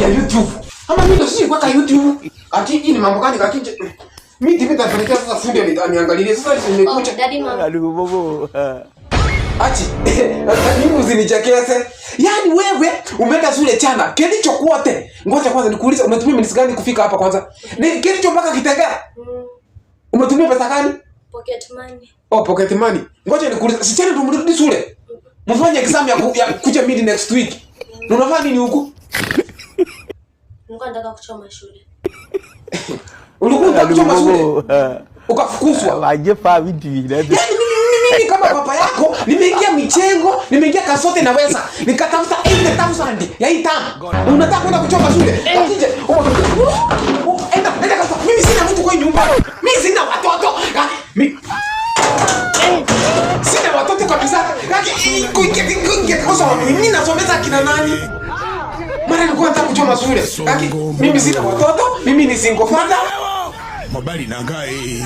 ya YouTube. Ama mimi ndo sijui kuweka YouTube. Ati hii ni mambo gani kakinje? Mimi TV nitapelekea sasa fundi aniangalilie. Sasa nimekuja. Oh, daddy, mom. Achi, mimi usinichekese. Yaani wewe umeenda shule jana, Kericho kwote. Ngoja kwanza nikuulize, umetumia minutes gani kufika hapa kwanza? Ni Kericho mpaka Kitengela? Mm. Umetumia pesa gani? Pocket money. Oh, pocket money. Ngoja nikuulize, si jana ndo mlirudi shule? Mfanye exam ya kuja mid next week. Na unafanya nini huku? Nilikuwa nataka kuchoma shule. Ulikuwa unataka kuchoma shule? Ukafukuzwa. Yaani mimi kama baba yako nimeingia michengo, nimeingia kasote naweza. Nikatafuta 80,000 ya hii term. Unataka kwenda kuchoma shule? Akije, enda enda kasa. Mimi sina mtu kwa hii nyumba. Mimi sina watoto. Sina watoto kabisa. Kaki kuingia kuingia kosa mimi nasomeza kina nani? Mara nilikuwa nataka kuchoma shule. Kaki mimi sina watoto, mimi ni single father. Mobali na ngai.